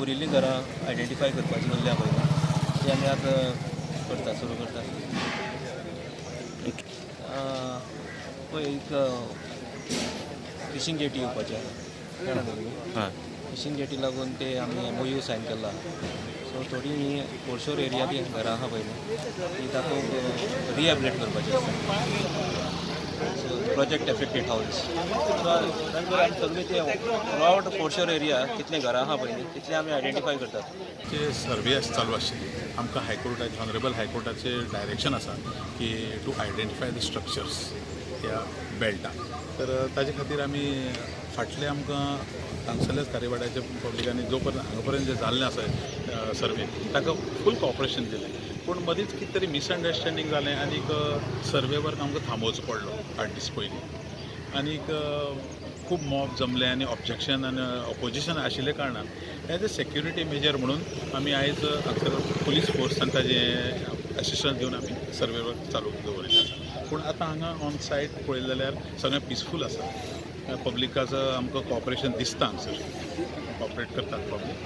उरिल्लीं घरां आयडेंटिफाय करपाची उरल्या पळय ती आमी आतां करता, सुरू करता. पळय एक फिशींग जेटी येवपाची आहा, जाणा तुमी? फिशींग जेटी लागून ते आमी एमओयू सायन केला. सो थोडी ही फोरशोर एरिया ती घरां आहा पळय न्ही, ती तातूंत रिहेबिलिटेट करपाची आसा. So project affected house, so आमी सगळी ते थ्रू आवट फोरशोर एरिया कितलीं घरां आहा पळय न्ही, तितलें आमी आयडेंटिफाय करतात. जे सर्वे चालू आशिल्ली, आमकां हायकोर्टाचे, ऑनरेबल हायकोर्टाचे डायरेक्शन आसा की टू आयडेंटिफाय the structures त्या बेल्टान. तर ताजे खातीर आमी फाटले आमकां हांगसरल्याच खारेवाड्याच्या पब्लिकांनी जो पर्यंत हांगा पर्यंत जें जाल्लें आसा सर्वे, ताका फूल कॉपरेशन दिलें. पूण मदींच कितें तरी मिसअंडरस्टँडींग जालें आनीक सर्वे वर्क आमकां थांबोवचो पडलो 8 दीस पयलीं. आनीक खूब मॉब जमले आनी ऑब्जेक्शन आनी ऑपोजिशन आशिल्ल्या कारणान एज अ सेक्युरिटी मेजर म्हणून आमी आयज हांगसर पुलीस फोर्स आनी ताजें एसिस्टन्स घेवन आमी सर्वे वर्क चालू दवरिल्लें आसा. पूण आतां हांगा ऑन सायट पळयलें जाल्यार सगळें पिसफूल आसा. पब्लिकाचो आमकां कॉपरेशन दिसता, हांगसर कॉपरेट करतात पब्लीक.